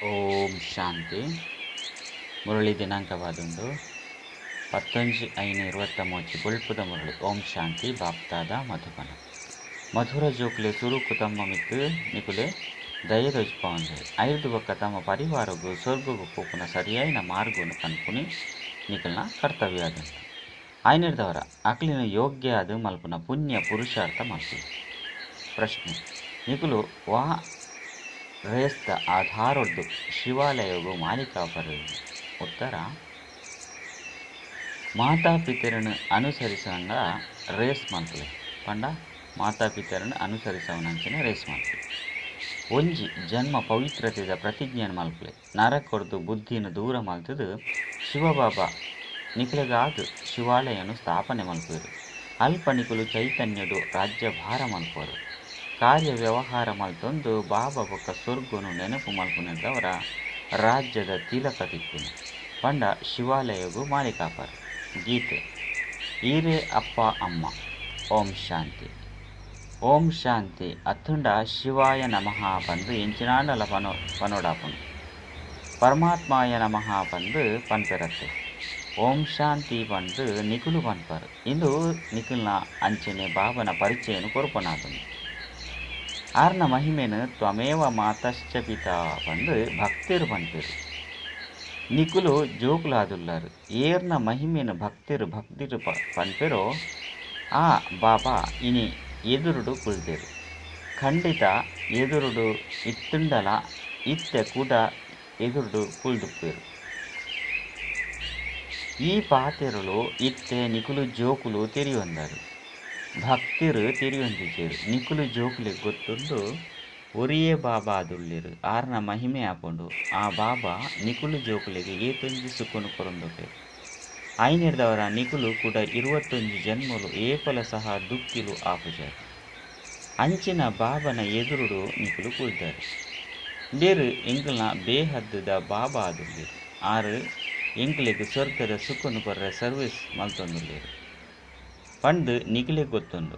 ಓಂ ಶಾಂತಿ. ಮುರಳಿ ದಿನಾಂಕವಾದುಂಡು 19/5/23. ಬೊಳ್ಪುದ ಮುರಳಿ. ಓಂ ಶಾಂತಿ. ಬಾಪ್ತಾದ ಮಧುಬನ. ಮಧುರ ಜೋಕುಲೆ ಸುರುಕು ತಮ್ಮ ಮಿತ್ತು ನಿಕುಲೆ ದಯದೊಜ್ಪಾಂದೆ ಐದು ಬೊಕ್ಕ ತಮ್ಮ ಪರಿವಾರಗು ಸ್ವರ್ಗಗು ಪೋಪುನ ಸರಿಯಾಯಿನ ಮಾರ್ಗನು ಪನ್ಪುನಿ ನಿಕಲ್ನ ಕರ್ತವ್ಯ ಆದುಂಡು. ಆಯ್ನಿರ್ದವರ ಅಕ್ಲಿನ ಯೋಗ್ಯ ಅದು ಮಲ್ಪುನ ಪುಣ್ಯ ಪುರುಷಾರ್ಥ ಮಲ್ಪು. ಪ್ರಶ್ನೆ: ನಿಕುಲು ವಾ ರೇಸ್ತ ಆಧಾರೊಡ್ದು ಶಿವಾಲಯಗು ಮಾಲಿಕಾಪರು? ಉತ್ತರ: ಮಾತಾಪಿತರನ್ನು ಅನುಸರಿಸಂಗ ರೇಸ್ ಮಲ್ಪುಲೆ. ಪಂಡ ಮಾತಾಪಿತರನ್ನು ಅನುಸರಿಸವನಂಚಿನ ರೇಸ್ ಮಲ್ಪುಲೆ. ಒಂಜಿ ಜನ್ಮ ಪವಿತ್ರತೆದ ಪ್ರತಿಜ್ಞೆಯನ್ನು ಮಲ್ಪುಲೆ. ನರಕೊಡ್ದು ಬುದ್ಧಿನ ದೂರ ಮಲ್ತದು ಶಿವಬಾಬಾ ನಿಕುಲೆಗಾದ್ ಶಿವಾಲಯನು ಸ್ಥಾಪನೆ ಮಲ್ಪುವೆರು. ಅಲ್ಪ ನಿಕುಲು ಚೈತನ್ಯಡು ರಾಜ್ಯಭಾರ ಮಲ್ಪುವರು. ಕಾರ್ಯ ವ್ಯವಹಾರ ಮಲ್ತೊಂದು ಬಾಬಾ ಬೊಕ್ಕ ಸ್ವರ್ಗನು ನೆನಪು ಮಲ್ಪುನೆದವರ ರಾಜ್ಯದ ತಿಲಕ ತಿಕ್ಕುನು. ಪಂಡ ಶಿವಾಲಯಗು ಮಾಲಿಕಾಪರು. ಗೀತೆ: ಈರೇ ಅಪ್ಪ ಅಮ್ಮ. ಓಂ ಶಾಂತಿ. ಓಂ ಶಾಂತಿ ಅತ್ತುಂಡ ಶಿವಾಯ ನಮಃ ಪಂದು ಎಂಚಿನಾಂಡಲ ಪನೋಡಾಪುನು. ಪರಮಾತ್ಮಾಯ ನಮಃ ಪಂದು ಪನ್ಪೆರತ್ತೆ. ಓಂ ಶಾಂತಿ ಪಂದು ನಿಕುಲು ಪನ್ಪರು. ಇಂದು ನಿಕುಲ್ನ ಅಂಚನೆ ಬಾಬನ ಪರಿಚಯನು ಕೊರ್ಪನಾದುಂಡು. ಆರ್ನ ಮಹಿಮೆನು ತ್ವಮೇವ ಮಾತಶ್ಚ ಪಿತಾ ಪಂದು ಭಕ್ತರು ಪನ್ಪೆರು. ನಿಕುಲು ಜೋಕುಲಾದುಲ್ಲರು. ಏರ್ನ ಮಹಿಮೆನು ಭಕ್ತರು ಭಕ್ತಿರು ಪನ್ಪೆರೋ ಆ ಬಾಬಾ ಇನಿ ಎದುರುಡು ಕುಲ್ದೆರು. ಖಂಡಿತ ಎದುರುಡು ಇತ್ತುಂಡಲ ಇತ್ತೆ ಕೂಡ ಎದುರುಡು ಕುಲ್ದುಪ್ಪೆರು. ಈ ಪಾತೆರುಲು ಇತ್ತೆ ನಿಕುಲು ಜೋಕುಲು ತೆರಿಯೊಂದರು. ಭಕ್ತಿರು ತೆರಿಯೊಂದಿಜೆರು. ನಿಕುಲು ಜೋಕುಲೆಗ್ ಗೊತ್ತುಂಡು ಒರಿಯೇ ಬಾಬಾ ಆದುಲ್ಲೆರು. ಆರ್ನ ಮಹಿಮೆ ಆಪುಂಡು. ಆ ಬಾಬಾ ನಿಕುಲು ಜೋಕುಲೆಗ್ ಏತೊಂಜಿ ಸುಖನು ಕೊರೊಂದುಲ್ಲೆರು. ಆಯ್ನೆರ್ದವರ ನಿಕುಲು ಕೂಡ 21 ಜನ್ಮಲು ಏಪಲ ಸಹ ದುಃಖಿಲು ಆಪುಜರು. ಅಂಚಿನ ಬಾಬನ ಎದುರುಡು ನಿಕುಲು ಕುಲ್ದರು. ಬೇರು ಎಂಕಲ್ನ ಬೇಹದ್ದುದ ಬಾಬಾ ಆದುಲ್ಲೆರು. ಆರು ಎಂಕಲೆಗ್ ಸ್ವರ್ಗದ ಸುಖನು ಕೊರ್ರೆ ಸರ್ವಿಸ್ ಮಲ್ತೊಂದುಲ್ಲೆರು ಪಂದು ನಿಕುಲೆಗ್ ಗೊತ್ತುಂಡು.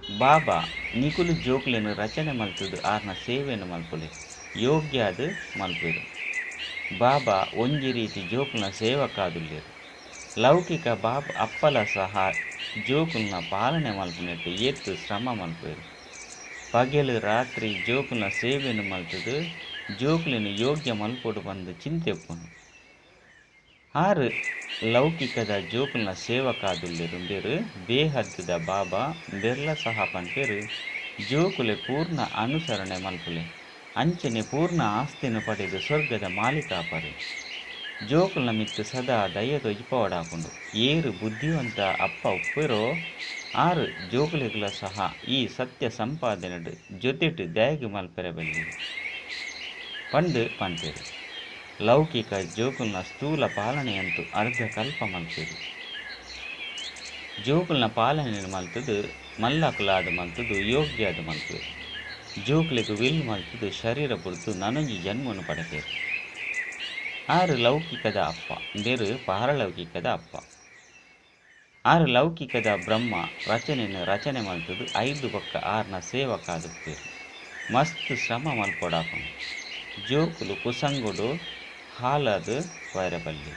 ಬಾಬಾ ನಿಕುಲು ಜೋಕುಲೆನು ರಚನೆ ಮಲ್ತುದು ಆರ್ನ ಸೇವೆನು ಮಲ್ಪುಲೆ ಯೋಗ್ಯಾದ್ ಮಲ್ಪೆರು. ಬಾಬಾ ಒಂಜಿ ರೀತಿ ಜೋಕುಲ್ನ ಸೇವಕಾದುಲ್ಲೆರು. ಲೌಕಿಕ ಬಾಬಾ ಅಪ್ಪಲ ಸಹ ಜೋಕುಲ್ನ ಪಾಲನೆ ಮಲ್ಪುನೆಟ್ ಏತ್ ಶ್ರಮ ಮಲ್ಪೆರು. ಪಗೆಲು ರಾತ್ರಿ ಜೋಕುಲ್ನ ಸೇವೆನು ಮಲ್ತುದು ಜೋಕುಲೆನು ಯೋಗ್ಯ ಮಲ್ಪೊಡು ಪಂದು ಚಿಂತೆ ಉಪ್ಪುಂಡು. ಆರು ಲೌಕಿಕದ ಜೋಕುಲ್ನ ಸೇವಕಾದುಲ್ಲೆರು. ಬೇರು ಬೇಹದ್ದುದ ಬಾಬಾ ಬೆರ್ಲ ಸಹ ಪನ್ಪೆರು. ಜೋಕುಲೆ ಪೂರ್ಣ ಅನುಸರಣೆ ಮಲ್ಪುಲೆ. ಅಂಚನೆ ಪೂರ್ಣ ಆಸ್ತಿನ ಪಡೆದು ಸ್ವರ್ಗದ ಮಾಲೀಕಾಪರು. ಜೋಕುಲ್ನ ಮಿತ್ತು ಸದಾ ದಯ ತೊಜಿಪವಡಾಪುಂಡು. ಏರು ಬುದ್ಧಿವಂತ ಅಪ್ಪ ಉಪ್ಪೆರೋ ಆರು ಜೋಕುಲೆಗ್ಲ ಸಹ ಈ ಸತ್ಯ ಸಂಪಾದನೆಡು ಜೊತೆಟು ದಯಗು ಮಲ್ಪೆರೆ ಬಲ್ಲಿ ಪಂದು ಪನ್ಪೆರು. ಲೌಕಿಕ ಜೋಕುಲ್ನ ಸ್ಥೂಲ ಪಾಲನೆಯಂತೂ ಅರ್ಧ ಕಲ್ಪ ಮಲ್ಪೆರು. ಜೋಕುಲ್ನ ಪಾಲನೆ ಮಲ್ತದು ಮಲ್ಲಕುಲಾದ ಮಲ್ತದು ಯೋಗ್ಯಾದ ಮಲ್ಪೆರು. ಜೋಕುಲೆಗ್ will ಮಲ್ತದು ಶರೀರ ಪುಡ್ದು ನನೊಂಜಿ ಜನ್ಮನು ಪಡೆಪೆರು. ಆರು ಲೌಕಿಕದ ಅಪ್ಪ, ಬೇರು ಪಾರಲೌಕಿಕದ ಅಪ್ಪ. ಆರು ಲೌಕಿಕದ ಬ್ರಹ್ಮ ರಚನೆಯನ್ನು ರಚನೆ ಮಲ್ತದು ಐದು ಬೊಕ್ಕ ಆರ್ನ ಸೇವಕಾದುಪ್ಪೆರು. ಮಸ್ತ್ ಶ್ರಮ ಮಲ್ಪೊಡಾಪುಂಡು. ಜೋಕುಲು ಕುಸಂಗುಡು ಹಾಲದು ಪೋಯೆರೆ ಬಲ್ಲಿ.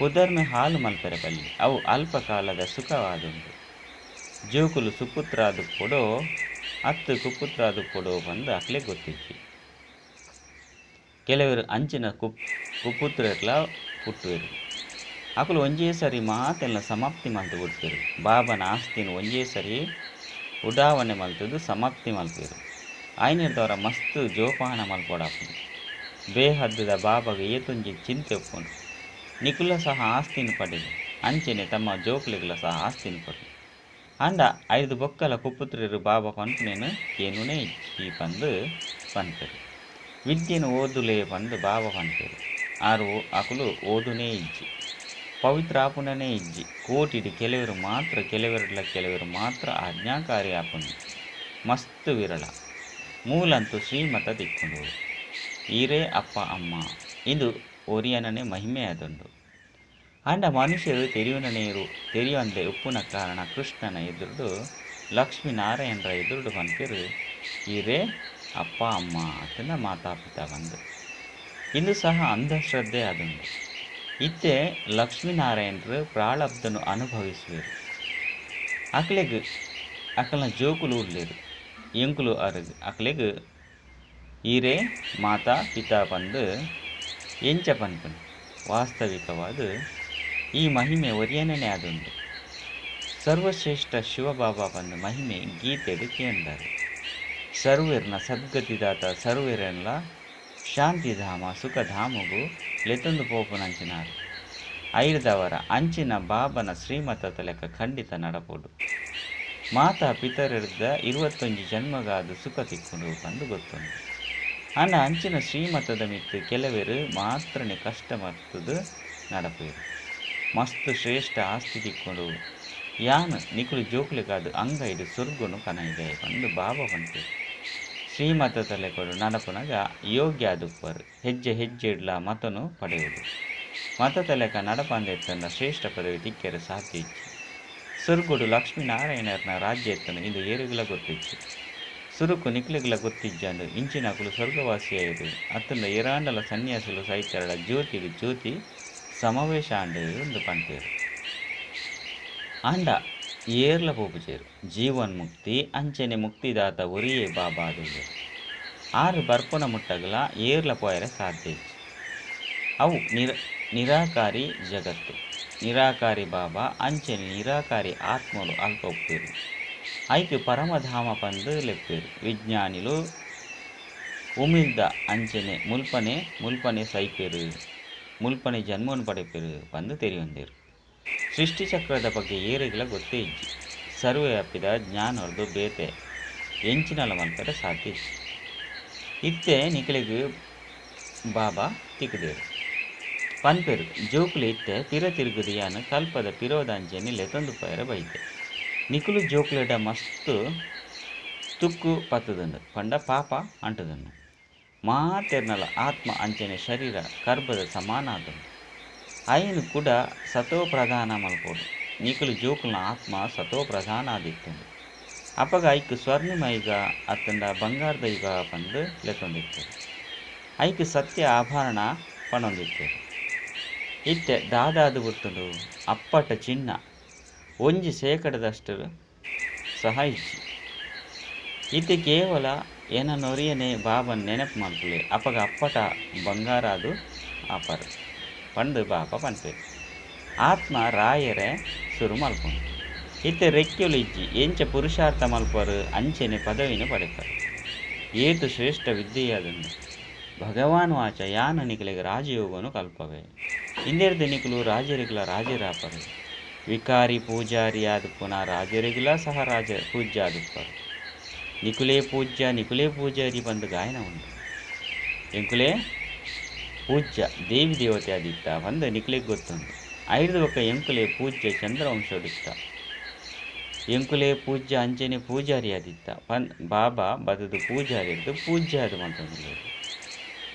ಪುದರ್ನ ಹಾಲು ಮಲ್ಪೆರೆ ಬಲ್ಲಿ. ಅವು ಅಲ್ಪಕಾಲದ ಸುಖವಾದುಂಡು. ಜೋಕುಲು ಸುಪುತ್ರಾದುಪ್ಪೊಡೋ ಅತ್ತು ಕುಪುತ್ರಾದುಪ್ಪೊಡೋ ಪಂದು ಅಕ್ಲೆ ಗೊತ್ತಿಜ್ಜಿ. ಕೆಲವರು ಅಂಚಿನ ಕುಪುತ್ರೆರ್ಲ ಪುಟ್ಟುವೆರು. ಅಕುಲು ಒಂಜೇ ಸರಿ ಮಾತೆಲ್ಲ ಸಮಾಪ್ತಿ ಮಲ್ತು ಬಿಡ್ಪೆರು. ಬಾಬನ ಆಸ್ತಿನ ಒಂಜೇ ಸರಿ ಉಡಾವಣೆ ಮಲ್ತದು ಸಮಾಪ್ತಿ ಮಲ್ಪೆರು. ಆಯ್ನೆರ್ದವರ ಮಸ್ತ್ ಜೋಪಾನ ಮಲ್ಪೊಡಾಪುಂಡು. ಬೇಹದ್ದುದ ಬಾಬಾಗ ಏತೊಂಜಿ ಚಿಂತೆ ಉಪ್ಪುಂಡು. ನಿಕುಲ ಸಹ ಆಸ್ತಿನ ಪಡೆದು ಅಂಚನೆ ತಮ್ಮ ಜೋಕುಲೆಗ್ಲ ಸಹ ಆಸ್ತಿನ ಕೊರ್ಲಿ. ಅಂಡ ಐದು ಬೊಕ್ಕಲ ಕುಪುತ್ರೆರು ಬಾಬಾ ಪನ್ಪುನೇನು ಕೇನುನೇ ಇಜ್ಜಿ ಪಂದು ಪನ್ಪೆರು. ವಿದ್ಯೆನು ಓದುಲೆ ಪಂದು ಬಾಬಾ ಪನ್ಪೆರು. ಆರು ಅಕುಲು ಓದುನೇ ಇಜ್ಜಿ, ಪವಿತ್ರ ಆಪುನನೇ ಇಜ್ಜಿ. ಕೋಟಿಡು ಕೆಲವರು ಮಾತ್ರ ಕೆಲವರಡ್ಲ ಕೆಲವರು ಮಾತ್ರ ಆಜ್ಞಾಕಾರಿ ಆಪುನು. ಮಸ್ತ್ ವಿರಳ. ಮೂಲಂತೂ ಶ್ರೀಮತ ತಿಕ್ಕುಂಡು. ಈರೇ ಅಪ್ಪ ಅಮ್ಮ. ಇದು ಒರಿಯನನೇ ಮಹಿಮೆ ಆದುಂಡು. ಅಂಡ ಮನುಷ್ಯರು ತೆರಿಯುನ ನೀರು ತೆರಿಯುವಂತೆ ಉಪ್ಪುನ ಕಾರಣ ಕೃಷ್ಣನ ಎದುರುಡು ಲಕ್ಷ್ಮೀನಾರಾಯಣರ ಎದುರುಡು ಪನ್ಪೆರು ಈರೇ ಅಪ್ಪ ಅಮ್ಮ ಅತ್ತಂಡ ಮಾತಾಪಿತಾ ಬಂದು. ಇಂದು ಸಹ ಅಂಧಶ್ರದ್ಧೆ ಆದುಂಡು. ಇತ್ತೆ ಲಕ್ಷ್ಮೀನಾರಾಯಣರು ಪ್ರಾಳಬ್ಧನು ಅನುಭವಿಸುವರು. ಅಕ್ಲೆಗ್ ಅಕಲ್ನ ಜೋಕುಲು ಉಲ್ಲೇರು. ಎಂಕುಲು ಅರ್ ಅಕ್ಲೆಗ್ ಈರೇ ಮಾತಾ ಪಿತಾ ಪಂದ್ ಎಂಚ ಪನ್ಪುನಿ. ವಾಸ್ತವಿಕವಾದ್ ಈ ಮಹಿಮೆ ಒರಿಯನನೆ ಆದುಂಡು. ಸರ್ವಶ್ರೇಷ್ಠ ಶಿವಬಾಬಾ ಪಂದ್ ಮಹಿಮೆ ಗೀತೆಡ್ ಕೇಂಡರ್. ಸರ್ವೆರ್ನ ಸದ್ಗತಿದಾತ ಸರ್ವೆರೆನ್ಲ ಶಾಂತಿಧಾಮ ಸುಖಧಾಮೊಗು ಲೆತೊಂದು ಪೋಪುನಂಚಿನಾರ್. ಐರ್ದವರ ಅಂಚಿನ ಬಾಬನ ಶ್ರೀಮತದ ಲೆಕ್ಕ ಖಂಡಿತ ನಡಪೊಡು. ಮಾತಾ ಪಿತರೆರ್ದ 21 ಜನ್ಮಗಾದ್ ಸುಖ ತಿಕ್ಕುಂಡು ಪಂದ್ ಗೊತ್ತುಂಡು. ಆಂಡ ಅಂಚಿನ ಶ್ರೀಮತದ ಮಿತ್ತ್ ಕೆಲವೆರ್ ಮಾತ್ರನೇ ಕಷ್ಟ ಮಲ್ತುದು ನಡಪುವೆರ್. ಮಸ್ತ್ ಶ್ರೇಷ್ಠ ಆಸ್ತಿ ತಿಕ್ಕುಂಡು. ಯಾನ್ ನಿಕುಲು ಜೋಕುಲೆಗಾದ್ ಅಂಗೈಡ್ ಸ್ವರ್ಗನು ಕನೈದೆ ಪಂದ್ ಬಾಬಾ ಪನ್ಪೆರ್. ಶ್ರೀಮತದ ಲೆಕ್ಕೊಡು ನಡಪುನಗ ಯೋಗ್ಯ ಆದುಪ್ಪರ್. ಹೆಜ್ಜೆ ಹೆಜ್ಜೆಡ್ಲಾ ಮತನು ಪಡೆಯೊಡು. ಮತದ ಲೆಕ್ಕ ನಡಪಂದೆ ಇತ್ತುಂಡ ಶ್ರೇಷ್ಠ ಪದವಿ ತಿಕ್ಕೆರೆ ಸಾಧ್ಯ ಇಜ್ಜಿ. ಸ್ವರ್ಗಡು ಲಕ್ಷ್ಮೀನಾರಾಯಣರ್ನ ರಾಜ್ಯ ಇತ್ತುಂಡು ಇಂದು ಏರೆಗ್ಲಾ ಗೊತ್ತಿಜ್ಜಿ. ಸುರುಕು ನಿಕ್ಲೆಗ್ಲ ಗೊತ್ತಿಜ್ಜಾಂಡ್ ಇಂಚಿನಕುಲು ಸ್ವರ್ಗವಾಸಿಯಾಯೆರ್. ಅತ್ತುಂಡ ಏರಾಂಡಲ ಸನ್ಯಾಸಿಲು ಸೈತೆರ್ಡ ಜ್ಯೋತಿಗ್ ಜ್ಯೋತಿ ಸಮಾವೇಶ ಆಂಡ್ ಇಂದ್ ಪನ್ಪೆರ್. ಆಂಡ ಏರ್ಲ ಪೋಪುಜೆರ್. ಜೀವನ್ಮುಕ್ತಿ ಅಂಚನೆ ಮುಕ್ತಿದಾತ ಒರಿಯೇ ಬಾಬಾ ಆದುಲ್ಲೆರ್. ಆರ್ ಬರ್ಪುನ ಮುಟ್ಟಗಲ ಏರ್ಲ ಪೋಯೆರೆ ಸಾಧ್ಯ ಇಜ್ಜಿ. ಅವು ನಿರಾಕಾರಿ ಜಗತ್ತು. ನಿರಾಕಾರಿ ಬಾಬಾ ಅಂಚನೆ ನಿರಾಕಾರಿ ಆತ್ಮಲು ಅಲ್ಪ ಉಪ್ಪುವೆರ್. ಐಕ್ ಪರಮಧಾಮ ಪಂದ್ ಲೆಪ್ಪುವೆರ್. ವಿಜ್ಞಾನಿಲು ಉಮಿಲ್ದ ಅಂಚನೆ ಮುಲ್ಪನೆ ಮುಲ್ಪನೆ ಸೈಪೆರ್ ಮುಲ್ಪನೆ ಜನ್ಮನ್ ಪಡೆಪೆರ್ ಪಂದ್ ತೆರಿಯೊಂದೆರ್. ಸೃಷ್ಟಿ ಚಕ್ರದ ಬಗ್ಗೆ ಏರೆಗ್ಲಾ ಗೊತ್ತೇ ಇಜ್ಜಿ. ಸರ್ವವ್ಯಾಪಿದ ಜ್ಞಾನೊರ್ದು ಬೇತೆ ಎಂಚಿನಲ ಮಲ್ಪೆರೆ ಸಾಧ್ಯ ಇಜ್ಜಿ. ಇತ್ತೆ ನಿಕಲೆಗ್ ಬಾಬಾ ತಿಕ್ಕುದೆರ್. ಪನ್ಪೆರ್ ಜೋಕುಲು ಇತ್ತೆ ಪಿರ ತಿರುಗುದು ಯಾನ್ ಕಲ್ಪದ ಪಿರೋದ ಅಂಚನೆ ಲೆತೊಂದು ಪೋಯೆರೆ ಬೈದೆ. ನಿಕುಲು ಜೋಕುಲೆಡ ಮಸ್ತ್ ತುಕ್ಕು ಪತ್ತುದುಂಡು ಪಂಡ ಪಾಪ ಅಂಟುದುಂಡು. ಮಾತೆರ್ನಲ ಆತ್ಮ ಅಂಚನೆ ಶರೀರ ಕರ್ಬದ ಸಮಾನ ಆದುಂಡು. ಐನ್ ಕುಡ ಸತೋ ಪ್ರಧಾನ ಮಲ್ಪೊಡು. ನಿಕುಲು ಜೋಕುಲ್ನ ಆತ್ಮ ಸತೋ ಪ್ರಧಾನ ಆದಿತ್ತುಂಡು. ಅಪಗ ಐಕ್ ಸ್ವರ್ಣಿಮ ಯುಗ ಅತ್ತಂಡ ಬಂಗಾರದ ಯುಗ ಪಂದ್ ಲೆತ್ತೊಂದಿತ್ತೆರ್. ಐಕ್ ಸತ್ಯ ಆಭರಣ ಪನೊಂದಿತ್ತೆರ್. ಇತ್ತೆ ದಾದಾದು ಬುಡ್ತುಂಡು ಅಪ್ಪಟ ಚಿನ್ನ ಒಂಜಿ ಶೇಕಡದಷ್ಟು ಸಹ ಇಜ್ಜಿ. ಇತ್ತೆ ಕೇವಲ ಎನನೊರಿಯನೆ ಬಾಬನ್ ನೆನಪು ಮಲ್ಪುಲೆ ಅಪಗ ಅಪ್ಪಟ ಬಂಗಾರಾದು ಆಪರ್ ಪಂದ್ ಬಾಬಾ ಪನ್ಪೆರ್. ಆತ್ಮ ರಾಯೆರೆ ಸುರು ಮಲ್ಪುಂಡು. ಇತ್ತೆ ರೆಕ್ಕೆಲು ಇಜ್ಜಿ ಎಂಚ ಪುರುಷಾರ್ಥ ಮಲ್ಪರು ಅಂಚನೆ ಪದವಿನ ಪಡೆಪರು. ಏತು ಶ್ರೇಷ್ಠ ವಿದ್ಯೆಯಾದುಂಡು. ಭಗವಾನ್ ವಾಚ ಯಾನ್ ನಿಕಲೆಗ್ ರಾಜಯೋಗನು ಕಲ್ಪವೆ. ಇಂದೆರ್ದ್ ನಿಕುಲು ರಾಜರಿಗ್ಲ ರಾಜರಾಪರು. ವಿಕಾರಿ ಪೂಜಾರಿ ಆದುಪ್ಪುನ ರಾಜರಿಗ್ಲ ಸಹ ರಾಜ ಪೂಜ್ಯ ಆದುಪ್ಪರು. ನಿಕುಲೇ ಪೂಜ್ಯ ನಿಕುಲೇ ಪೂಜಾರಿ ಪಂದ್ ಗಾಯನ ಉಂಡು. ಎಂಕುಲೇ ಪೂಜ್ಯ ದೇವಿ ದೇವತೆ ಆದಿತ್ತ ಪಂದ್ ನಿಕುಲೆಗ್ ಗೊತ್ತುಂಡು. ಐರ್ದ್ ಬೊಕ್ಕ ಎಂಕುಲೇ ಪೂಜ್ಯ ಚಂದ್ರವಂಶೊಡಿತ್ತ. ಎಂಕುಲೇ ಪೂಜ್ಯ ಅಂಚನೆ ಪೂಜಾರಿ ಆದಿತ್ತ ಪನ್ ಬಾಬಾ ಬದುದು ಪೂಜಾರಿರ್ದ್ ಪೂಜ್ಯ ಆದ್ ಮಲ್ತೊಂದುಲ್ಲೆರ್.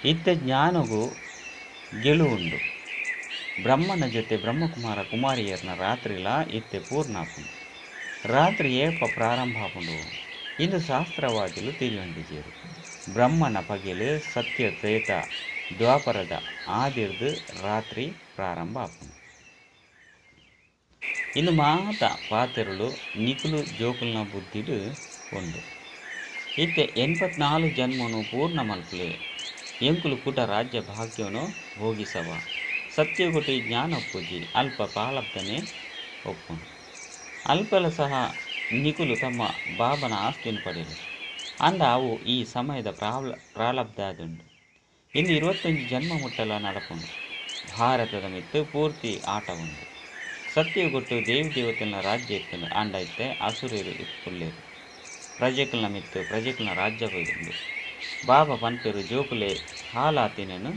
ಇತ್ತೆ ಜ್ಞಾನೊಗು ಗೆಲುವುಂಡು. ಬ್ರಹ್ಮನ ಜೊತೆ ಬ್ರಹ್ಮಕುಮಾರ ಕುಮಾರಿಯರ್ನ ರಾತ್ರಿಲಾ ಇತ್ತೆ ಪೂರ್ಣ ಆಪುಂಡು. ರಾತ್ರಿ ಏಪ ಪ್ರಾರಂಭ ಆಪುಂಡು ಇಂದು ಶಾಸ್ತ್ರವಾದಿಲು ತೆರಿಯೊಂದಿಜೆರ್. ಬ್ರಹ್ಮನ ಪಗೆಲ್ ಸತ್ಯ ತ್ರೇತ ದ್ವಾಪರದ ಆದಿರ್ದ್ ರಾತ್ರಿ ಪ್ರಾರಂಭ ಆಪುಂಡು. ಇಂದು ಮಾತ ಪಾತೆರಲು ನಿಕುಲು ಜೋಕುಲ್ನ ಬುದ್ಧಿಡ್ ಉಂಡು. ಇತ್ತೆ 84 ಜನ್ಮನು ಪೂರ್ಣ ಮಲ್ಪುಲೆ. ಎಂಕುಲು ಕುಡ ರಾಜ್ಯ ಭಾಗ್ಯನು ಭೋಗಿಸವ. ಸತ್ಯಯುಗಟ್ ಈ ಜ್ಞಾನ ಉಪ್ಪುಜಿ ಅಲ್ಪ ಪ್ರಾರಬ್ಧನೆ ಉಪ್ಪುಂಡು. ಅಲ್ಪಲ ಸಹ ನಿಕುಲು ತಮ್ಮ ಬಾಬನ ಆಸ್ತಿನ್ ಪಡೆಯಲು. ಆಂಡ ಅವು ಈ ಸಮಯದ ಪ್ರಾರಬ್ಧ ಆದುಂಡು. ಇಂದು 21 ಜನ್ಮ ಮುಟ್ಟಲ ನಡಪುಂಡು. ಭಾರತದ ಮಿತ್ತ್ ಪೂರ್ತಿ ಆಟ ಉಂಡು. ಸತ್ಯಯುಗಟ್ ದೇವಿ ದೇವತೆಲ್ನ ರಾಜ್ಯ ಇತ್ತುಂಡು. ಆಂಡ ಇತ್ತೆ ಅಸುರೆರ್ ಉಲ್ಲೆರ್. ಪ್ರಜೆಕುಲ್ನ ಮಿತ್ತ್ ಪ್ರಜೆಕುಲ್ನ ರಾಜ್ಯ ಬೈದುಂಡು. ಬಾಬಾ ಪನ್ಪೆರ್ ಜೋಕುಲೆ ಹಾಲಾತಿನೆನ್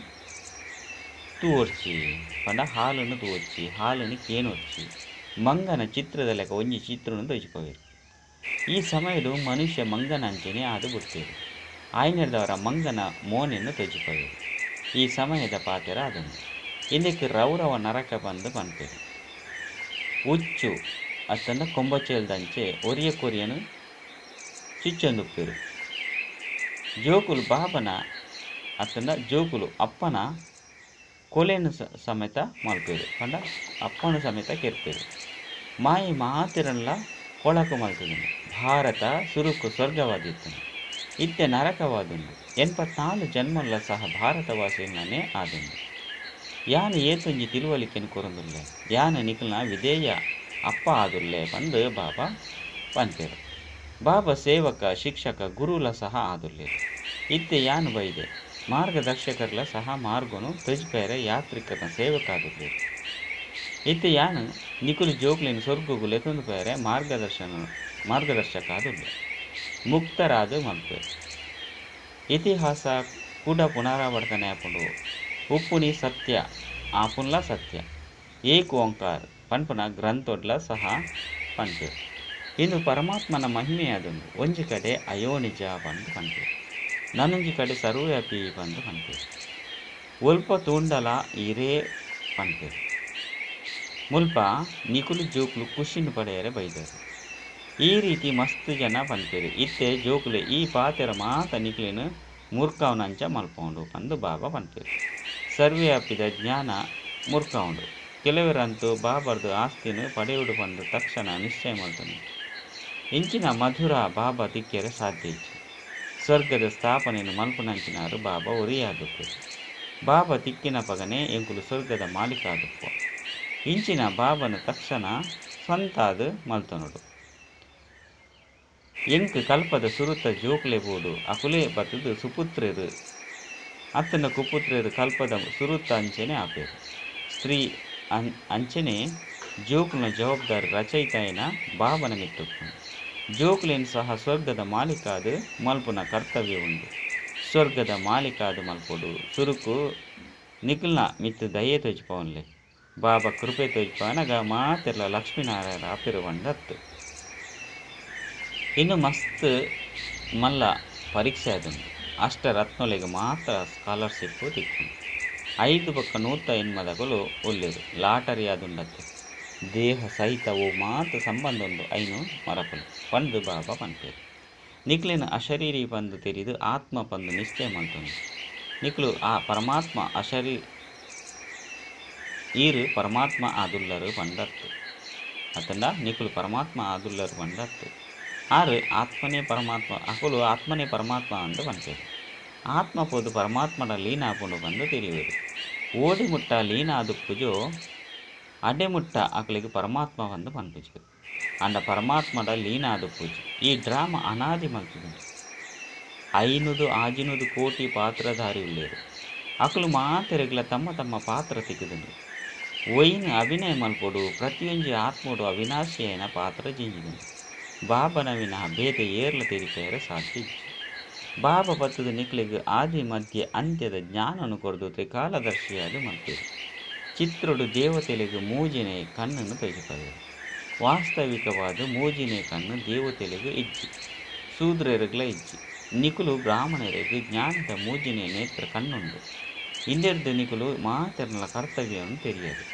ತೂವೊರ್ಚಿ ಪಂಡ ಹಾಲನ್ನು ತೂವೊರ್ಚಿ ಹಾಲನ್ನು ಕೇನೊರ್ಚಿ. ಮಂಗನ ಚಿತ್ರದ ಲೆಕ್ಕ ಒಂಜಿ ಚಿತ್ರನು ತೋಜಿಪವೆರ್. ಈ ಸಮಯಡು ಮನುಷ್ಯ ಮಂಗನ ಅಂಚನೆ ಆದ್ ಬುಡ್ತೆರ್. ಆಯ್ನೆರ್ದವರ ಮಂಗನ ಮೋನೆನ್ ತೋಜಿಪವೆರ್. ಈ ಸಮಯದ ಪಾತೆರ ಆದುಂಡು. ಇಂದೆಕ್ ರೌರವ ನರಕ ಪಂದ್ ಪನ್ಪೆರ್. ಉಚ್ಚು ಅತ್ತಂಡ ಕೊಂಬಚೇಲ್ದಂಚೆ ಒರಿಯ ಕೊರಿಯನು ಚುಚ್ಚೊಂದುಪ್ಪೆರ್. ಜೋಕುಲು ಬಾಬನ ಅತ್ತಂಡ ಜೋಕುಲು ಅಪ್ಪನ ಕೊಲೆನ್ ಸಮೇತ ಮಲ್ಪೆರು ಪಂಡ ಅಪ್ಪನ ಸಮೇತ ಕೆರ್ಪೆರು. ಮಾಯಿ ಮಾತೆರನ್ಲ ಕೊಳಕು ಮಲ್ತುದುಂಡು. ಭಾರತ ಸುರುಕು ಸ್ವರ್ಗವಾದಿತ್ತುಂಡು, ಇತ್ತೆ ನರಕವಾದುಂಡು. 84 ಜನ್ಮಲ್ಲ ಸಹ ಭಾರತವಾಸಿಗಳನ್ನೇ ಆದುಂಡು. ಯಾನ್ ಏತೊಂಜಿ ತಿಳುವಳಿಕೆನ್ ಕೊರೊಂದುಲ್ಲೆ, ಯಾನ್ ನಿಕಲ್ನ ವಿಧೇಯ ಅಪ್ಪ ಆದುಲ್ಲೆ ಪಂದ್ ಬಾಬಾ ಪನ್ಪೆರು. ಬಾಬಾ ಸೇವಕ ಶಿಕ್ಷಕ ಗುರುಲ ಸಹ ಆದುಲ್ಲೆರು. ಇತ್ತೆ ಯಾನ್ ಬೈದೆ ಮಾರ್ಗದರ್ಶಕರ್ಲ ಸಹ ಮಾರ್ಗನು ತೊಜಿಪೇರೆ ಯಾತ್ರಿಕನ ಸೇವಕ ಆದುಲ್ಲೆರು. ಇತ್ತೆ ಯಾನ್ ನಿಕುಲು ಜೋಕ್ಲೆನ್ ಸ್ವರ್ಗಗು ಲೆತೊಂದು ಪೇರೆ ಮಾರ್ಗದರ್ಶಕ ಆದುಲ್ಲೆ. ಮುಕ್ತರಾದ ಮಲ್ಪೆರು. ಇತಿಹಾಸ ಕೂಡ ಪುನರಾವರ್ತನೆ ಆಪುಂಡು. ಉಪ್ಪುನಿ ಸತ್ಯ ಆಪುನ್ಲ ಸತ್ಯ. ಏಕ್ ಓಂಕಾರ ಪನ್ಪುನ ಗ್ರಂಥೊಡ್ಲ ಸಹ ಪನ್ಪೆರು. ಇಂದು ಪರಮಾತ್ಮನ ಮಹಿಮೆಯಾದುಂಡು. ಒಂಜಿ ಕಡೆ ಅಯೋನಿಜ ಪಂದ್ ಪನ್ಪೆರು, ನನೊಂಜಿ ಕಡೆ ಸರ್ವವ್ಯಾಪಿ ಪಂದ್ ಪನ್ಪೆರು. ಒಲ್ಪ ತೂಂಡಲ ಇರೇ ಪನ್ಪೆರು. ಮುಲ್ಪ ನಿಕುಲು ಜೋಕುಲು ಖುಷಿನ್ ಪಡೆಯರೆ ಬೈದರು. ಈ ರೀತಿ ಮಸ್ತ್ ಜನ ಪನ್ಪೆರು. ಇತ್ತೆ ಜೋಕುಲೆ ಈ ಪಾತೆರ ಮಾತ ನಿಕುಲೆನ್ ಮುರ್ಕಾವನಂಚ ಮಲ್ಪೌಂಡು ಪಂದ್ ಬಾಬಾ ಪನ್ಪೆರು. ಸರ್ವವ್ಯಾಪಿದ ಜ್ಞಾನ ಮುರ್ಕಾವುಂಡು. ಕೆಲವರಂತೂ ಬಾಬರ್ದು ಆಸ್ತಿನ ಪಡೆಯುಡು ಪಂದ್ ತಕ್ಷಣ ನಿಶ್ಚಯ ಮಲ್ತೊಂದು. ಇಂಚಿನ ಮಧುರ ಬಾಬಾ ತಿಕ್ಕೆರೆ ಸಾಧ್ಯ ಇಜ್ಜಿ. ಸ್ವರ್ಗದ ಸ್ಥಾಪನೆಯನ್ನು ಮಲ್ಪುನಂಚಿನಾರು ಬಾಬಾ ಒರಿಯಾದುಪ್ಪೆರು. ಬಾಬಾ ತಿಕ್ಕಿನ ಪಗನೆ ಎಂಕುಲು ಸ್ವರ್ಗದ ಮಾಲೀಕ ಆದುಪ್ಪ. ಇಂಚಿನ ಬಾಬನ ತಕ್ಷಣ ಸ್ವಂತಾದ ಮಲ್ತೊನೊಡು. ಎಂಕ್ ಕಲ್ಪದ ಸುರುತ ಜೋಕುಲೆ ಬೋಡು ಅಕುಲೇ ಬತ್ತುದು ಸುಪುತ್ರೆರು ಅತ್ತನ ಕುಪುತ್ರೆರು ಕಲ್ಪದ ಸುರುತ ಅಂಚೆನೆ ಆಪೆರು. ಸ್ತ್ರೀ ಅಂಚೆನೆ ಜೋಕುಲ್ನ ಜವಾಬ್ದಾರಿ ರಚಯಿತಾಯಿನ ಬಾಬನ ಮಿತ್ತುಪ್ಪುಂಡು. ಜೋಕುಲೆನ್ ಸಹ ಸ್ವರ್ಗದ ಮಾಲೀಕಾದ ಮಲ್ಪುನ ಕರ್ತವ್ಯ ಉಂಡು. ಸ್ವರ್ಗದ ಮಾಲೀಕಾದ ಮಲ್ಪೊಡು. ಸುರುಕು ನಿಕುಲ್ನ ಮಿತ್ತು ದಯೆ ತೋಜಿಪವನ್ಲೆ. ಬಾಬಾ ಕೃಪೆ ತೋಜಿಪವನಗ ಮಾತೆರ್ಲ ಲಕ್ಷ್ಮೀನಾರಾಯಣ ಆಪೆರು ಪಂಡತ್ತು. ಇನ್ನು ಮಸ್ತ್ ಮಲ್ಲ ಪರೀಕ್ಷೆ ಆದುಂಡು. ಅಷ್ಟರತ್ನೊಲೆಗ್ ಮಾತ್ರ ಸ್ಕಾಲರ್ಶಿಪ್ ತಿಕ್ಕುಂಡು. 5 ಬೊಕ್ಕ 180 ಉಲ್ಲೆರು. ಲಾಟರಿ ಆದುಂಡತ್ತೆ. ದೇಹ ಸಹಿತ ಓ ಮಾತ ಸಂಬಂಧ ಉಂಡು ಐನು ಮರಪುಲೆ ಪಂದ್ ಬಾಬಾ ಪನ್ಪೆರು. ನಿಕ್ಲೆನ್ ಅಶರೀರಿ ಪಂದ್ ತೆರಿದು ಆತ್ಮ ಪಂದ್ ನಿಶ್ಚಯ ಮಲ್ತೊಂಡು. ನಿಕ್ಲು ಆ ಪರಮಾತ್ಮ ಅಶರೀ ಈರು ಪರಮಾತ್ಮ ಆದುಲ್ಲರು ಪಂಡತ್ತು. ಅತ್ತಂಡ ನಿಕ್ಲು ಪರಮಾತ್ಮ ಆದುಲ್ಲರು ಪಂಡತ್ತು. ಆರು ಆತ್ಮನೇ ಪರಮಾತ್ಮ, ಅಕುಲು ಆತ್ಮನೇ ಪರಮಾತ್ಮ ಅಂದು ಪನ್ಪೆರು. ಆತ್ಮ ಪೋದು ಪರಮಾತ್ಮಡ ಲೀನ ಆಪುಂಡು ಪಂದ್ ತೆರಿಯುವೆರು. ಓಡಿ ಮುಟ್ಟ ಲೀನ ಆದುಪ್ಪುಜೋ ಅಡೆ ಮುಟ್ಟ ಅಕುಲಿಗೆ ಪರಮಾತ್ಮ ಪಂದ್ ಪನ್ಪುಜೆರು. ಅಂಡ ಪರಮಾತ್ಮಡ ಲೀನ ಆದುಪ್ಪುಜಿ. ಈ ಡ್ರಾಮ ಅನಾದಿ ಮಲ್ತುದುಂಡು. 500 600 ಕೋಟಿ ಪಾತ್ರಧಾರಿ ಉಲ್ಲೇರು. ಅಕುಲು ಮಾತೆರೆಗ್ಲ ತಮ್ಮ ತಮ್ಮ ಪಾತ್ರ ತಿಕ್ಕುದುಂಡು. ಒಯ್ನ್ ಅಭಿನಯ ಮಲ್ಪೊಡು ಪ್ರತಿಯೊಂಜಿ ಆತ್ಮೊಡು ಅವಿನಾಶಿಯೈನ ಪಾತ್ರ ಜಿಂಜಿದುಂಡು. ಬಾಬನ ವಿನಃ ಬೇತೆ ಏರ್ಲ ತೆರಿಪೇರೆ ಸಾಧ್ಯ ಇಜ್ಜಿ. ಬಾಬಾ ಬತ್ತದ ನಿಕ್ಲೆಗ್ ಆದಿ ಮಧ್ಯ ಅಂತ್ಯದ ಜ್ಞಾನನು ಕೊರ್ದು ತ್ರಿಕಾಲದರ್ಶಿಯಾದ ಮಲ್ಪೆರು. ಚಿತ್ರೊಡು ದೇವತೆಲೆಗ್ ಮೂಜಿನೆ ಕಣ್ಣನ್ನು ತೋಜಿಪವೆರು. ವಾಸ್ತವಿಕವಾದ ಮೂಜಿನೆ ಕಣ್ಣು ದೇವತೆಲೆಗ್ ಇಜ್ಜಿ, ಶೂದ್ರರುಗ್ಲ ಇಜ್ಜಿ. ನಿಕುಲು ಬ್ರಾಹ್ಮಣರಿಗೆ ಜ್ಞಾನದ ಮೂಜಿನೆ ನೇತ್ರ ಕಣ್ಣುಂಡು. ಇಂದೆರ್ದು ನಿಕುಲು ಮಾತೆರ್ನ ಕರ್ತವ್ಯವನ್ನು ತೆರಿಯರು.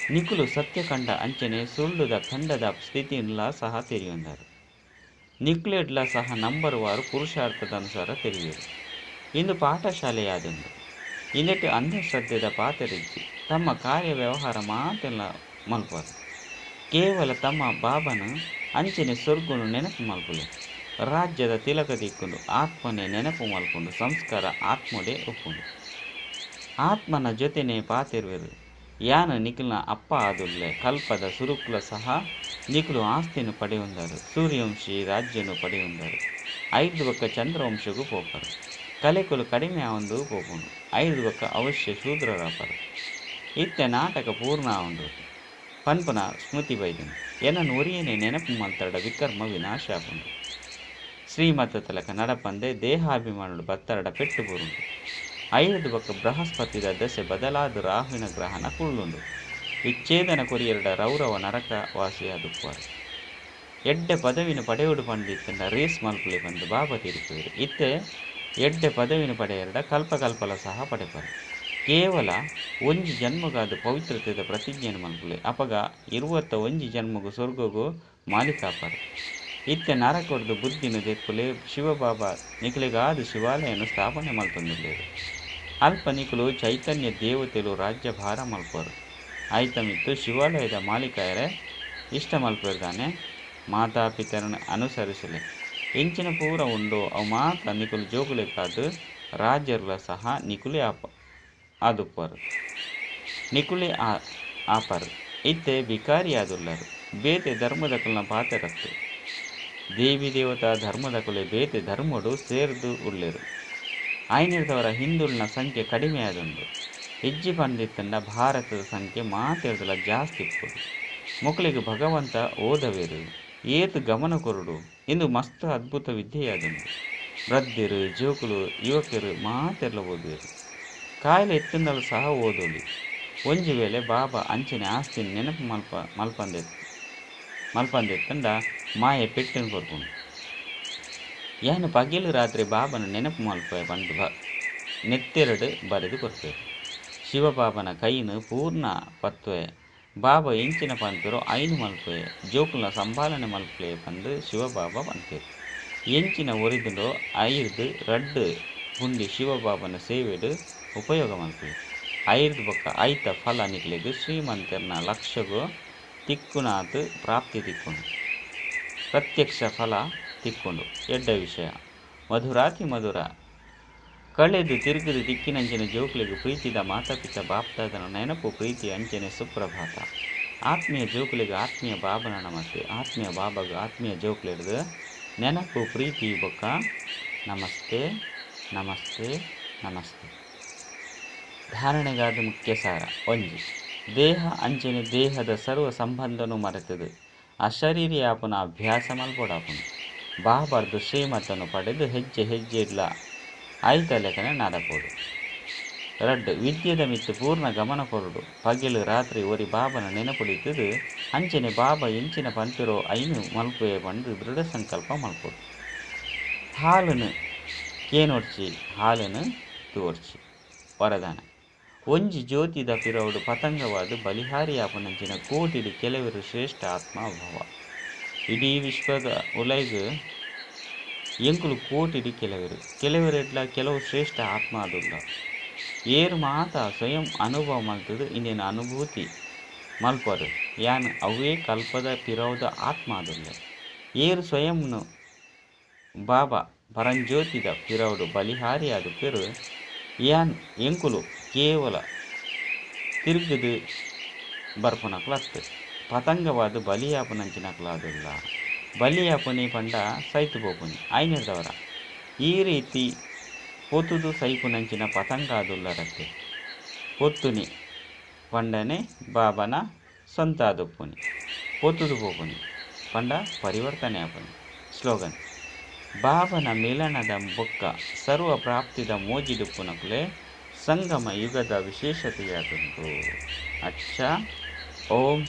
ನಿಕುಲು ಸತ್ಯ ಕಂಡ ಅಂಚನೆ ಸುಳ್ಳುದ ಖಂಡದ ಸ್ಥಿತಿಯನ್ಲ ಸಹ ತೆರಿಯೊಂದರು. ನಿಕ್ಲೆಡ್ಲ ಸಹ ನಂಬರ್ ವಾರು ಪುರುಷಾರ್ಥದ ಅನುಸಾರ ತೆರಿಯರು. ಇಂದು ಪಾಠಶಾಲೆಯಾದುಂಡು. ಇಂದೆಟ್ ಅಂಧಶ್ರದ್ಧೆದ ಪಾತೆರಿಜ್ಜಿ. ತಮ್ಮ ಕಾರ್ಯ ವ್ಯವಹಾರ ಮಾತೆಲ್ಲ ಮಲ್ಪರು. ಕೇವಲ ತಮ್ಮ ಬಾಬನ ಅಂಚನೆ ಸ್ವರ್ಗನು ನೆನಪು ಮಲ್ಪುಲೆ. ರಾಜ್ಯದ ತಿಲಕ ದಿಕ್ಕುಂಡು. ಆತ್ಮನೆ ನೆನಪು ಮಲ್ಪುಂಡು. ಸಂಸ್ಕಾರ ಆತ್ಮಡೆ ಉಪ್ಪುಂಡು. ಆತ್ಮನ ಜೊತೆನೆ ಪಾತೆರುವೆರು. ಯಾನ ನಿಖಿಲ್ನ ಅಪ್ಪ ಆದುಲ್ಲೆ. ಕಲ್ಪದ ಸುರುಕ್ಲ ಸಹ ನಿಖಿಲು ಆಸ್ತಿನ ಪಡೆಯುಂದರು. ಸೂರ್ಯವಂಶಿ ರಾಜ್ಯನು ಪಡೆಯುಂದರು. 5 ಬೊಕ್ಕ ಚಂದ್ರವಂಶಗೂ ಪೋಪರು. ಕಲೆಕುಲು ಕಡಿಮೆ ಆವಂದು ಪೋಪುಂಡು. 5 ಬೊಕ್ಕ ಅವಶ್ಯ ಶೂದ್ರರಾಪರು. ಇತ್ತೆ ನಾಟಕ ಪೂರ್ಣ ಆವಂದು ಪನ್ಪುನ ಸ್ಮೃತಿ ಬೈದನು. ಎನನ್ ಒರಿಯನೆ ನೆನಪು ಮಲ್ತಡ ವಿಕರ್ಮ ವಿನಾಶ ಆಪುಂಡು. ಶ್ರೀಮತ ತಲಕ ನಡಪಂದೆ ದೇಹಾಭಿಮಾನುಡು ಬತ್ತರಡ ಪೆಟ್ಟು ಬೂರುಂಡು. 5 ಬೊಕ್ಕ ಬೃಹಸ್ಪತಿದ ದಶೆ ಬದಲಾದ ರಾಹುವಿನ ಗ್ರಹಣ ಕುಳ್ಳುಂಡು. ವಿಚ್ಛೇದನ ಕೊರಿಯರಡ ರೌರವ ನರಕ ವಾಸಿಯಾದುಪ್ಪರು. ಎಡ್ಡೆ ಪದವಿನ ಪಡೆಯುಡು ಪಂಡಿತ್ತಂಡ ರೇಸ್ ಮಲ್ಪುಲೆ ಬಂದು ಬಾಬಾ ತೀರ್ಪುವರು. ಇತ್ತೆ ಎಡ್ಡೆ ಪದವಿನ ಪಡೆಯರಡ ಕಲ್ಪ ಕಲ್ಪಲ ಸಹ ಪಡೆಪರು. ಕೇವಲ ಒಂಜಿ ಜನ್ಮಗಾದ ಪವಿತ್ರತೆದ ಪ್ರತಿಜ್ಞೆಯನ್ನು ಮಲ್ಪುಲೆ. ಅಪಗ 21 ಜನ್ಮಗು ಸ್ವರ್ಗಗು ಮಾಲೀಕಾಪರು. ಇತ್ತೆ ನರಕೊಡ್ದು ಬುದ್ಧಿನ್ ದೆಪ್ಪುಲೆ. ಶಿವಬಾಬಾ ನಿಕಲೆಗಾದ್ ಶಿವಾಲಯನ್ ಸ್ಥಾಪನೆ ಮಲ್ತೊಂದುಲ್ಲೆರ್. ಅಲ್ಪ ನಿಕುಲು ಚೈತನ್ಯ ದೇವತೆಲು ರಾಜ್ಯಭಾರ ಮಲ್ಪುವರ್. ಐತ ಮಿತ್ತ್ ಶಿವಾಲಯದ ಮಾಲೀಕ ಆಯೆರೆ ಇಷ್ಟ ಮಲ್ಪುವೆರ್ ದಾನೆ? ಮಾತಾ-ಪಿತರನ್ ಅನುಸರಿಸುಲೆ. ಎಂಚಿನ ಪೂರ ಉಂಡೋ ಅವು ಮಾತ ನಿಕುಲು ಜೋಕುಲೆಗಾದ್ ರಾಜೆರ್ಲ ಸಹ ನಿಕುಲೇ ಆದುಪ್ಪುವರ್. ನಿಕುಲೇ ಆಪರ್. ಇತ್ತೆ ಭಿಕಾರಿಯಾದುಲ್ಲರ್. ಬೇತೆ ಧರ್ಮದಕುಲ್ನ ಪಾತೆರತ್ತ್. ದೇವಿ-ದೇವತಾ ಧರ್ಮದಕುಲೇ ಬೇತೆ ಧರ್ಮಡ್ ಸೇರ್ದ್ ಉಲ್ಲೆರ್. ಆಯಿನೆಡ್ದಾವರ ಹಿಂದುಲ್ನ ಸಂಖ್ಯೆ ಕಡಿಮೆಯಾದುಂಡು. ಇಜ್ಜಿ ಪಂದ್ ಇತ್ತುಂಡ ಭಾರತದ ಸಂಖ್ಯೆ ಮಾತೆಡ್ದಲ ಜಾಸ್ತಿ ಇಪ್ಪೊಡು. ಮೊಕುಲೆಗ್ ಭಗವಂತ ಓದವೆರ್. ಏತ್ ಗಮನ ಕೊರೊಡು. ಇಂದು ಮಸ್ತ್ ಅದ್ಭುತ ವಿದ್ಯೆಯಾದುಂಡು. ವೃದ್ಧೆರ್, ಜೋಕುಲು, ಯುವಕೆರ್ ಮಾತೆರ್ಲಾ ಓದುವೆರ್. ಕಾಯಿಲೆ ಇತ್ತುಂಡಲ ಸಹ ಓದೊಲಿ. ಒಂಜಿ ವೇಳೆ ಬಾಬಾ ಅಂಚಿನ ಆಸ್ತಿನ್ ನೆನಪು ಮಲ್ಪಂದೆ ಇತ್ತುಂಡ ಮಾಯೆ ಪೆಟ್ಟುನ್ ಕೊರ್ಪುಂಡು. ಯಾನ್ ಪಗೆಲ್ ರಾತ್ರೆ ಬಾಬಾನ ನೆನಪು ಮಲ್ಪುವೆ ಪಂದ್ ನೆತ್ತೆರ್ ಡ್ ಬರೆದ್ ಕೊರ್ಪೆರ್. ಶಿವಬಾಬನ ಕೈನ್ ಪೂರ್ಣ ಪತ್ತುವೆ. ಬಾಬಾ ಎಂಚಿನ ಪನ್ಪೆರೋ ಐನ್ ಮಲ್ಪುವೆ. ಜೋಕುಲ್ನ ಸಂಭಾಲನೆ ಮಲ್ಪುಲೆ ಪಂದ್ ಶಿವಬಾಬಾ ಪನ್ಪೆರ್. ಎಂಚಿನ ಒರಿದುಂಡೋ ಐರ್ದ್ ರಡ್ಡ್ ಪುಂಡಿ ಶಿವಬಾಬನ ಸೇವೆಡ್ ಉಪಯೋಗ ಮಲ್ಪುಲೆ. ಐರ್ದ್ ಬೊಕ್ಕ ಐತ ಫಲ ನಿಕ್ಲೆಗ್ ಶ್ರೀಮಂತೆರ್ನ ಲಕ್ಷ್ಯಗ್ ತಿಕ್ಕುನಾತ್ ಪ್ರಾಪ್ತಿ ತಿಕ್ಕುಂಡು. ಪ್ರತ್ಯಕ್ಷ ಫಲ ತಿಕ್ಕುಂಡು. ಎಡ್ಡೆ ವಿಷಯ. ಮಧುರಾತಿಮಧುರ ಕಳೆದ್ ತಿರುಗುದು ತಿಕ್ಕಿನಂಚಿನ ಜೋಕ್ಲೆಗ್ ಪ್ರೀತಿದ ಮಾತಾ-ಪಿತ ಬಾಪ್ದಾದನ ನೆನಪು ಪ್ರೀತಿ ಅಂಚನೆ ಸುಪ್ರಭಾತ. ಆತ್ಮೀಯ ಜೋಕುಲೆಗ್ ಆತ್ಮೀಯ ಬಾಬನ ನಮಸ್ತೆ. ಆತ್ಮೀಯ ಬಾಬಗ್ ಆತ್ಮೀಯ ಜೋಕ್ಲೆಡ್ದ್ ನೆನಪು ಪ್ರೀತಿ ಬೊಕ್ಕ ನಮಸ್ತೆ ನಮಸ್ತೆ ನಮಸ್ತೆ. ಧಾರಣೆಗಾದ್ ಮುಖ್ಯ ಸಾರ ಒಂಜಿ. ದೇಹ ಅಂಚನೆ ದೇಹದ ಸರ್ವ ಸಂಬಂಧೊನು ಮರೆತುದು ಅಶರೀರಿ ಆಪುನ ಅಭ್ಯಾಸ ಮಲ್ಪೊಡಾಪುಂಡು. ಬಾಬಾರ್ದ್ ಶ್ರೀಮತನ್ ಪಡೆದ್ ಹೆಜ್ಜೆ ಹೆಜ್ಜೆಡ್ಲಾ ಆಯಿತಲೆಕನೆ ನಡಪೊಡು. ರಡ್ಡ್. ವಿದ್ಯೆದ ಮಿತ್ತ್ ಪೂರ್ಣ ಗಮನ ಕೊರೊಡು. ಪಗೆಲ್ ರಾತ್ರೆ ಒರಿ ಬಾಬಾನ ನೆನಪುಡು ಇತ್ತುದು ಅಂಚನೆ ಬಾಬಾ ಎಂಚಿನ ಪನ್ಪೆರೋ ಐನ್ ಮಲ್ಪುವೆ ಪಂದ್ ದೃಢ ಸಂಕಲ್ಪ ಮಲ್ಪೊಡು. ಹಾಲುನು ಕೇನೊಡ್ಚಿ ಹಾಲುನು ತೂವೊಡ್ಚಿ. ವರದಾನ. ಒಂಜಿ ಜ್ಯೋತಿದ ಪಿರವುಡು ಪತಂಗವಾದ್ ಬಲಿಹಾರಿಯಾಪುನಂಚಿನ ಕೋಟಿಡ್ ಕೆಲವೆರ್ ಶ್ರೇಷ್ಠ ಆತ್ಮ ಭವ. ಇಡೀ ವಿಶ್ವದ ಉಲಯಿಗ್ ಎಂಕುಲು ಕೋಟಿಡ್ ಕೆಲವೆರ್. ಕೆಲವೆರೆಡ್ಲಾ ಕೆಲವು ಶ್ರೇಷ್ಠ ಆತ್ಮ ಆದುಲ್ಲ. ಏರ್ ಮಾತ ಸ್ವಯಂ ಅನುಭವ ಮಲ್ತುದು ಇಂದೆನ್ ಅನುಭೂತಿ ಮಲ್ಪರು ಯಾನ್ ಅವ್ವೇ ಕಲ್ಪದ ಪಿರವುದ ಆತ್ಮ ಆದುಲ್ಲೆ. ಏರ್ ಸ್ವಯಂನು ಬಾಬಾ ಪರಂಜ್ಯೋತಿದ ಪಿರವುಡು ಬಲಿಹಾರಿ ಆದುಪ್ಪೆರ್ ಯಾನ್ ಎಂಕುಲು ಕೇವಲ ತಿರುಗುದು ಬರ್ಪುನಕುಲು ಅತ್ತ್ ಪತಂಗವಾದ್ ಬಲಿಯಾಪುನಂಚಿನಕುಲಾದುಲ್ಲ. ಬಲಿಯಾಪುನಿ ಪಂಡ ಸೈತು ಪೋಪುನಿ ಆಯಿನೆಡ್ದಾವರ ಈ ರೀತಿ ಪೊತುದು ಸೈಪುನಂಚಿನ ಪತಂಗ ಆದುಲ್ಲರತ್ತೆ. ಪೊತ್ತುನಿ ಪಂಡನೆ ಬಾಬನ ಸ್ವಂತ ಆದುಪ್ಪುನಿ ಪೊತುದು ಪೋಪುನಿ ಪಂಡ ಪರಿವರ್ತನೆ ಆಪುನಿ. ಸ್ಲೋಗನ್ ಬಾಬನ ಮಿಲನದ ಬೊಕ್ಕ ಸರ್ವ ಪ್ರಾಪ್ತಿದ ಮೋಜಿಡುಪ್ಪುನಕುಲೆ ಸಂಗಮ ಯುಗದ ವಿಶೇಷತೆಯಾದುಂಡು. ಅಚ್ಚ ಓಂ.